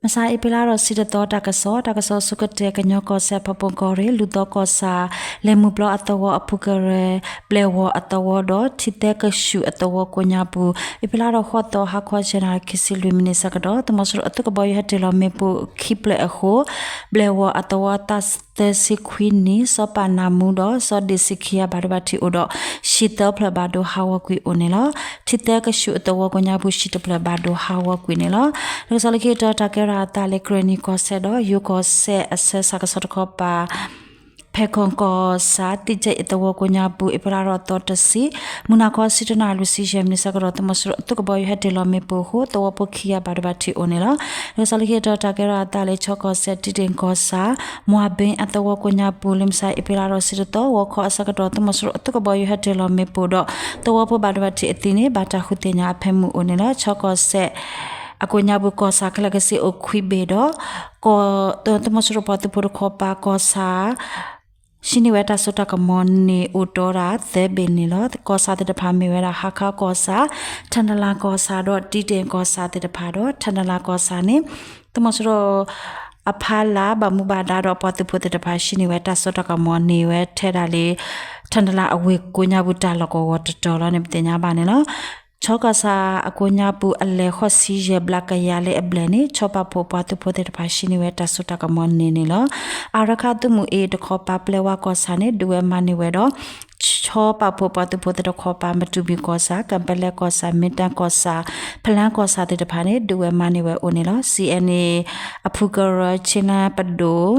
မဆါအ့ဖြ့လါထီၣ်တဆံတသီတၢ်ကစီၣ်, တၢ်ကစီၣ်ဆိကတၢၢ် ကညီကီၢ်စဲၣ် ဖၣ်ပူၣ်ကီၢ်ရ့ၣ် လူၢ်သီကီၢ်ဆၣ် လဲၤမုၢ်ပျီအသဝီအဖုကရၢ ဘျဲၣ်ဝီၤအသဝီဒီး ထံသၢကၠူၣ်အသဝီကိးညါပူၤ အ့ဖြ့လါထီၣ်ဃိးသီ ဟါခီဆယ်နာရီ ခံဆံလွံၢ်မံးနံးဆၢကတီၢ် သုးမီၤစိရိၤအသုးကဘီယူၤဟဲတ့ၢ်လီၤမ့ၣ်ပိၢ်ခံဖျၢၣ်အဃိ ဘျဲၣ်ဝီၤအသဝီ သးသၢဆံခွံနံၣ် စီၤပၤနၢ်မူဒီး စီၤဒ့ၣ်စံခံဂၤ ဘၣ်ဒိဘၣ်ထံးအိၣ်ဒီး ဟံၣ်သၢဖျၢၣ်ဘၣ်ဒိဟးဂီၤကွံာ်အိၣ်န့ၣ်လီၤ. ထံသၢကၠူၣ်အသဝီကိးညါပူၤ ဟံၣ်တဖျၢၣ်ဘၣ်ဒိဟးဂီၤကွံာ်န့ၣ်လီၤ. တၢ်ကစီၣ်လၢခံကတၢၢ် တၢ်ကဲထီၣ်အသးလၢ ကရ့ၣ်နံၣ်ကီၢ်စဲၣ်ဒီး ယိၤကီၢ်စဲၣ်အဆၢဆးကဆီတခီပၤ ဖဲၣ်ခီၣ်ကီၢ်ဆၣ် သံၣ်ကၠဲၣ်အသဝီကိးညါပူၤ အ့ဖြ့လါထီၣ်သီတဆံ မုၢ်နၤခီဆံတၢနၣ်ရံၣ် လွံၢ်ဆံယဲၢ်မံးနံးဆၢကတီၢ် သုးမီၤစိရိၤအသုးကဘီယူၤဟဲတ့ၢ်လီၤမ့ၣ်ပိၢ်အဃိ သဝီဖိခံဂၤဘၣ်ဒိဘၣ်ထံးအိၣ်န့ၣ်လီၤ. တၢ်ကစီၣ်လၢခံကတၢၢ် တၢ်ကဲထီၣ်အသးလၢ ခၠီကီၢ်စဲၣ် တံတ့ၣ်ကီၢ်ဆၣ် မွၤဘ့အသဝီကိးညါပူၤ လၢမုၢ်ဆါအ့ဖြ့လါထီၣ်တဆံတသီ ဂီၤခီအဆၢကတီၢ် သုးမီၤစိရိၤအသုးကဘီယူၤဟဲတ့ၢ်လီၤမ့ၣ်ပိၢ်ဒီး သဝီဖိဘၣ်ဒိဘၣ်ထံးအသံန့ၣ် ဘၣ်တၢ်ဃုသ့ၣ်ညါအဖၢမုၢ်အိၣ်န့ၣ်လီၤ. ခၠီကီၢ်စဲၣ် အကိးညါပူၤ ကီၢ်ဆၣ်ခဲလၢာ်ကဆ့အိၣ်ခွံဘ့ၣ်ဒီး သုးမီၤစိရိၤပှၤသုးဖိတခီပၤ ကီၢ်ဆၣ် ဟံးန့ၢ်ဝဲတၢ်စိတၢ်ကမီၤန့ၣ် အိၣ်တီဒၣ်သၢဘ့ၣ်န့ၣ်လီၤ. ကီၢ်ဆၣ်သ့ၣ်တဖၣ်မ့ၢ်ဝဲဒၣ် ဟါခါကီၢ်ဆၣ်, ထၣ်နလၤကီၢ်ဆၣ်ဒီး တံတ့ၣ်ကီၢ်ဆၣ်သ့ၣ်တဖၣ်ဒီး ထၣ်နလၤကီၢ်ဆၣ်န့ၣ် သုးမီၤစိရိၤအဖီလာ် ဘၣ်မူဘၣ်ဒါဒီးပှၤသုးဖိသ့ၣ်တဖၣ် ဟံးန့ၢ်ဝဲတၢ်စိတၢ်ကမီၤန့ၢ်ဝဲထဲဒၣ်လၢ ထၣ်နလၤအဝ့ၢ်ကိးညါပူၤ တၢ်လီၢ်ကဝီၤတတီၤလီၤန့ၣ် ပသ့ၣ်ညါဘၣ်န့ၣ်လီၤ. ခၠီကီၢ်ဆၣ်အကိးညါပူၤ အလဲၤဃိးဆံယဲၢ်ဘျးကယၤလၢအဘျဲၣ်န့ၣ် ခၠီပာ်ဖှိၣ်ပှၤသုးဖိသ့ၣ်တဖၣ် ဟံးန့ၢ်ဝဲတၢ်စိတၢ်ကမီၤန့ၢ်န့ၣ်လီၤ. အါရခၣ်သုးမုၢ်အ့ၣ်တခီပၤ ပျဲဝါကီၢ်ဆၣ်န့ၣ် ဒုးဝဲမၤန့ၢ်ဝဲဒီး ခၠီပာ်ဖှိၣ်ပှၤသုးဖိသ့ၣ်တခီပၤ မတူၢ်ဘံၣ်ကီၢ်ဆၣ်, ကၣ်ပဲလဲကီၢ်ဆၣ်, မ့ၢ်တၢ်ကီၢ်ဆၣ်, ဖလၣ်ကီၢ်ဆၣ်သ့ၣ်တဖၣ်န့ၣ် ဒုးဝဲမၤန့ၢ်ဝဲအိၣ်န့ၣ်လီၤ. စံၣ်အဲၣ်န့ၣ် အဖုကရၢ ဆ့လၢပဒိၣ်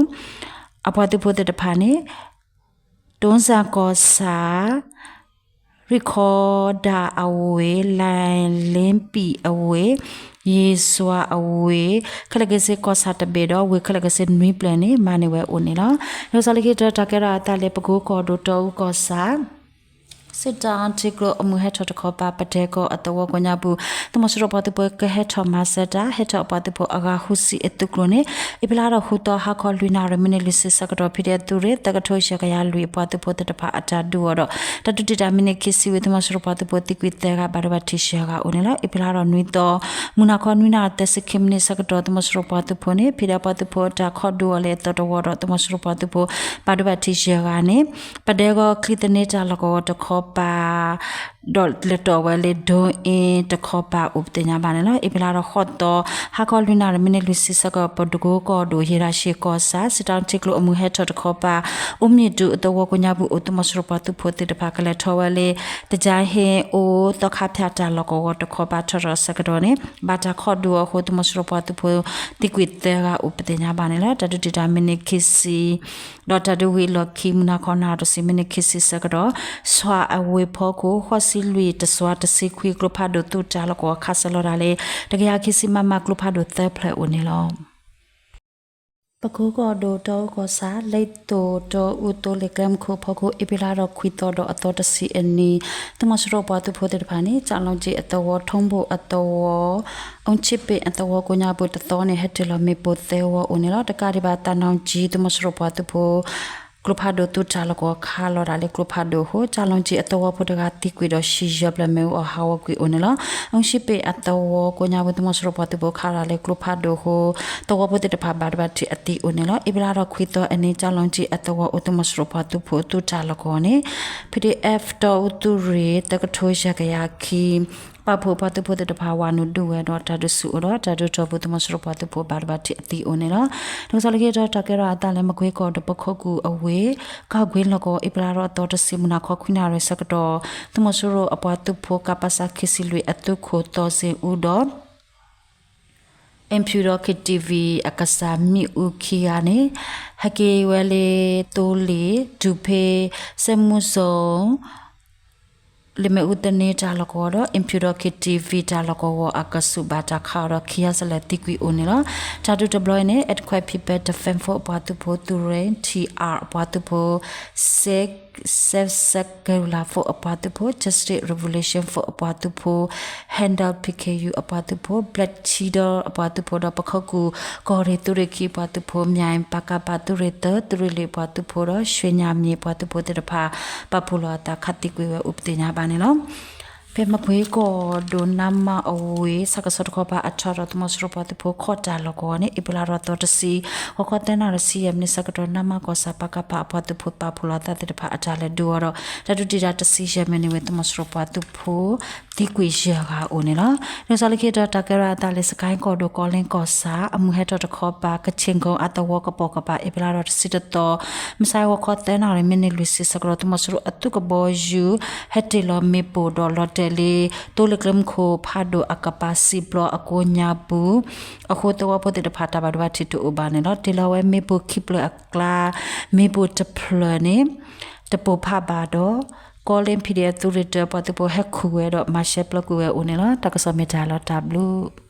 အပှၤသုးဖိသ့ၣ်တဖၣ်န့ၣ် တိစၣ်ကီၢ်ဆၣ်, ရံၣ်ခီဒၣ်အဝ့ၢ်, လၢၣ်လ့ပံၣ်အဝ့ၢ်, ယ့ၣ်စွါအဝ့ၢ်, ခဲလၢာ်ကဆ့ကီၢ်ဆၣ်တဘ့ၣ်ဒီး ဝ့ၢ်ခဲလၢာ်ကဆ့နွံဖျၢၣ်န့ၣ် မၤန့ၢ်ဝဲအိၣ်န့ၣ်လီၤ. တၢ်ကစီၣ်လၢခံကတၢၢ် တၢ်ကဲထီၣ်အသးလၢ ပကိကီၢ်ဒိၣ်တီအူကီၢ်ဆၣ် စစ်တောင်းထံကျိအမုၢ်ဟဲထီၣ်တခီပၤ ပဒဲကီၢ်အသဝီကိးညါပူၤ သုးမီၤစိရိၤပှၤသုးဖိကဟဲထီၣ်မၤစၢၤတၢ် ဟဲထီၣ်အပှၤသုးဖိအဂၤဃုဆံအသုးကျိၤန့ၣ် အ့ဖြ့လါထီၣ်ဃုသီ ဟါခီလွံၢ်နၣ်ရံၣ် မံးနံးလွံၢ်ဆံဆၢကတီၢ် ဖံးဒဲးသုးရ့ၣ် သၢကထိယဲၢ်ကယၤလွံၢ်အပှၤသုးဖိသ့ၣ်တဖၣ်အတၢ်ဒုးအီၤဒီး တၢ်ဒုးတံာ်တာ်မံးနံးခံဆံဝံၤ သုးမီၤစိရိၤပှၤသုးဖိသံကွံာ်သၢဂၤ ဘၣ်ဒိဘၣ်ထံးယဲၢ်ဂၤအိၣ်န့ၣ်လီၤ. အ့ဖြ့လါထီၣ်နွံသီ မုၢ်နၤခီနွံနၣ်ရံၣ် သၢဆံခံမံးနံးဆၢကတီၢ် သုးမီၤစိရိၤပှၤသုးဖိန့ၣ် ဖံးဒဲးပှၤသုးဖိအတၢ်ခီၣ်ဒုးအီၤလၢအသီတဝီဒီး သုးမီၤစိရိၤပှၤသုးဖိ ဘၣ်ဒိဘၣ်ထံးယဲၢ်ဂၤန့ၣ် ပဒဲကီၢ်ချံသန့တၢ်လီၢ်ကဝီၤတခီပၤ ဒီးလဲၤတီၢ်ဝဲလၢ ဒိအ့တခီပၤအိၣ် ပသ့ၣ်ညါဘၣ်န့ၣ်လီၤ. အ့ဖြ့လါထီၣ်ဃိးသီ ဟါခီလွံၢ်နၣ်ရံၣ် မံးနံးလွံၢ်ဆံဆၢကတီၢ် ပဒိၣ်ကိကီၢ်ဒိၣ် ယ့ၢ်ရၣ်ရှ့ၣ်ကီၢ်ဆၣ် စစ်တောင်းထံကျိအမုၢ်ဟဲထီၣ်တခီပၤ အိၣ်မ့ၣ်ဒူးအသဝီကိးညါပူၤအိၣ် သုးမီၤစိရိၤပှၤသုးဖိသ့ၣ်တဖၣ် ကလဲၤထီၣ်ဝဲလၢ တကၠါဟ့ၣ်အိၣ် သီခါဖၠၣ်တၢ်လီၢ်ကဝီၤတခီပၤထီၣ်ထီၣ်ဆၢကတီၢ်န့ၣ် ဘၣ်တၢ်ခီၣ်ဒုးအီၤအဃိ သုးမီၤစိရိၤပှၤသုးဖိ သံကွံာ်သၢဂၤအိၣ် ပသ့ၣ်ညါဘၣ်န့ၣ်လီၤ. တၢ်ဒုးတံာ်တာ်မံးနံးခံဆံ ဒီးတၢ်ဒုးဝံၤအလီၢ်ခံ မုၢ်နၤခီနၣ်ရံၣ်တဆံ မံးနံးခံဆံဆၢကတီၢ် ဆှၣ်အဝ့ၢ်ဖီခိၣ် ဃိးဆံလွံၢ်တစွၤတဆံခွံ ကျိဖးဒိၣ်သုးတၢ်လီၢ်ကဝီၤခးစၢၤလီၤဒၣ်လၢ တကယၤခံဆံ မမ ကျိဖးဒိၣ်သၢဖျၢၣ်အိၣ်န့ၣ်လီၤ. ပကိကီၢ်ဒိၣ်တီအူကီၢ်ဆၣ် လ့သိၣ်တီအူသိလ့ၣ်ကျဲမုၢ်ခိၣ်ဖီခိၣ် အ့ဖြ့လါထီၣ်ခွံသီဒီးအသီတဆံအနံၤ သုးမီၤစိရိၤပှၤသုးဖိသ့ၣ်တဖၣ်န့ၣ် ကၠၣ်လီၤကၠံအသဝီ ထီဘိၣ်အသဝီ အူဆံးပ့ၣ်အသဝီကိးညါပူၤတသီန့ၣ် ဟဲတ့ၢ်လီၤမ့ၣ်ပိၢ်သၢဝီအိၣ်န့ၣ်လီၤ. တကးဒံးဘၣ် သၣ်နီၣ်ကၠံ သုးမီၤစိရိၤပှၤသုးဖိ ကျိဖးဒိၣ်သုးတၢ်လီၢ်ကဝီၤခးလီၤဒၣ်လၢကျိဖးဒိၣ်အဃိ ကၠၣ်လီၤကၠံအသဝီဖိတဂၤသံကွံာ်ဒီး ဟံၣ်ယဲၢ်ဖျၢၣ်မ့ၣ်အူအီၣ်ဟးဂီၤကွံာ်အိၣ်န့ၣ်လီၤ. အူဆံးပ့ၣ်အသဝီကိးညါပူၤ သုးမီၤစိရိၤပှၤသုးဖိခးလီၤလၢကျိဖးဒိၣ်အဃိ သဝီဖိသ့ၣ်တဖၣ်ဘၣ်ဒိဘၣ်ထံးအသံအိၣ်န့ၣ်လီၤ. အ့ဖြ့လါထီၣ်ခွံသီအနံၤ ကၠၣ်လီၤကၠံအသဝီအိၣ် သုးမီၤစိရိၤပှၤသုးဖိသုးတၢ်လီၢ်ကဝီၤန့ၣ် ပီၣ်ဒံၣ်အဲၣ်ဖ် တီအူသုးရ့ၣ် သၢကထိယဲၢ်ကယၤခံ ပာ်ဖှိၣ်ပှၤသုးဖိသ့ၣ်တဖၣ် ဝၤနုာ်ဒုးဝဲဒီးတၢ်ဒုးဆူၣ်အိၣ်ဒီး တၢ်ဒုးထီၣ်ပူၤ သုးမီၤစိရိၤပှၤသုးဖိဘၣ်ဒိဘၣ်ထံးအသံအိၣ်န့ၣ်လီၤ. တၢ်ကစီၣ်လၢခံကတၢၢ် တၢ်ကဲထီၣ်အသးလၢ မကွ့ကီၢ်ဒိၣ် ပခိၣ်ကူၣ်အဝ့ၢ် ကၢ်ကွ့လီၢ်ကဝီၤ အ့ဖြ့လါထီၣ်အသီတဆံ မုၢ်နၤခီခွံနၣ်ရံၣ်ဆၢကတီၢ် သုးမီၤစိရိၤအပှၤသုးဖိ ကပစ ခံဆံလွံၢ် အသုးခိၣ်သီစ့ၣ်အူဒီး အ့ၣ်ဖၠူၣ်ဒီး ခ့ၣ်ထံၣ်ဝံၣ် အကစၢ်မ့ၣ်အူခံဂၤန့ၣ် ဟဲက့ၤဝဲလၢသိလ့ၣ် ဒူဖ့ စဲမူစိၣ် လ့ၣ်မ့ၣ်အူသန့တၢ်လီၢ်ကဝီၤဒီး အ့ၣ်ဖၠူၣ်ဒီး ခ့ၣ်ထံၣ်ဝံၣ်တၢ်လီၢ်ကဝီၤအကဆူး ဘၣ်တၢ်ခးအီၤဒီး ခံဂၤစလဲၣ်သံကွံာ်အိၣ်န့ၣ်လီၤ. တၢ်ဒုးတဘျီအံၤန့ၣ် Earthquake People Defense Force အပှၤသုးဖိ, သုးရ့ၣ် ထံၣ်အၣ် အပှၤသုးဖိ, Save Save Save Guerrilla Force အပှၤသုးဖိ, Justice Revolution Force အပှၤသုးဖိ, Handle ပီၣ်ခ့ၣ်ယူၣ် အပှၤသုးဖိ, Black Shield အပှၤသုးဖိဒီး ပခိၣ်ကူၣ်ကီၢ်ရ့ၣ်သုးရ့ၣ်ခံအပှၤသုးဖိ, မၠဲၣ် ပကဖ သုးရ့ၣ်သၢ သုးရ့ၣ်လွံၢ်အပှၤသုးဖိဒီး ရွှ့ၣ်ညၣ်မံၣ်အပှၤသုးဖိသ့ၣ်တဖၣ် ပာ်ဖှိၣ်လီၤအသးခးသံကွံာ်ဝဲအိၣ် ပသ့ၣ်ညါဘၣ်န့ၣ်လီၤ. ဖဲမကွ့ကီၢ်ဒိၣ် နါမါအဝ့ၢ် ဆၣ်ကဆီတခီပၤအထီဒီး သုးမီၤစိရိၤပှၤသုးဖိ ခီၣ်တၢ်လီၢ်ကဝီၤန့ၣ် အ့ဖြ့လါထီၣ်သီတဆံ ဂီၤခီသၢနၣ်ရံၣ်ဆံယဲၢ်မံးနံးဆၢကတီၢ် နါမါကီၢ်ဆၣ် ပကဖ အပှၤသုးဖိပာ်ဖှိၣ်လီၤအသးသ့ၣ်တဖၣ်အတၢ်လဲၤဒုးအီၤဒီး တၢ်ဒုးတံၢ်တၢ်တဆံယဲၢ်မံးနံးဝံၤ သုးမီၤစိရိၤပှၤသုးဖိ သံကွံာ်ယဲၢ်ဂၤအိၣ်န့ၣ်လီၤ. လၢကစီၣ်လၢခံဒီး တၢ်ကဲထီၣ်အသးလၢ စကဲကီၢ်ဒိၣ်ကီလ့ကီၢ်ဆၣ် အမုၢ်ဟဲထီၣ်တခီပၤ ကခ့ၣ်ကိအသဝီကပိာ်ကပၤ အ့ဖြ့လါထီၣ်တဆံတသီ မုၢ်ဆါဂီၤခီသၢနၣ်ရံၣ်မံးနံးလွံၢ်ဆံဆၢကတီၢ် သုးမီၤစိရိၤအသုးကဘီယူၤ ဟဲတ့ၢ်လီၤမ့ၣ်ပိၢ်ဒီးလီၤတဲာ်လံ သိလ့ၣ်ကျဲမုၢ်ခိၣ်ဖးဒိၣ်အကပၤ စံၣ်ဘျီအကိးညါပူၤ အဃိသဝီဖိသ့ၣ်တဖၣ် တၢ်ဘၣ်ဒိဘၣ်ထံးတအိၣ်ဘၣ်န့ၣ်လီၤ. တ့ၢ်လီၤဝဲမ့ၣ်ပိၢ်ခံဖျၢၣ်အကျါ မ့ၣ်ပိၢ်တဖျၢၣ်န့ၣ် တပိၢ်ဖးဘၣ်ဒီး ကီလ့ PDF သုးရ့ၣ်တၢ ပှၤသုးဖိဟဲခူၣ်ဝဲဒီး မၤရှဲပျီကွံာ်ဝဲအိၣ်န့ၣ်လီၤ. တၢ်ကစီၣ်မ့ၢ်တၢ်လီၤတၢ်ဘျုး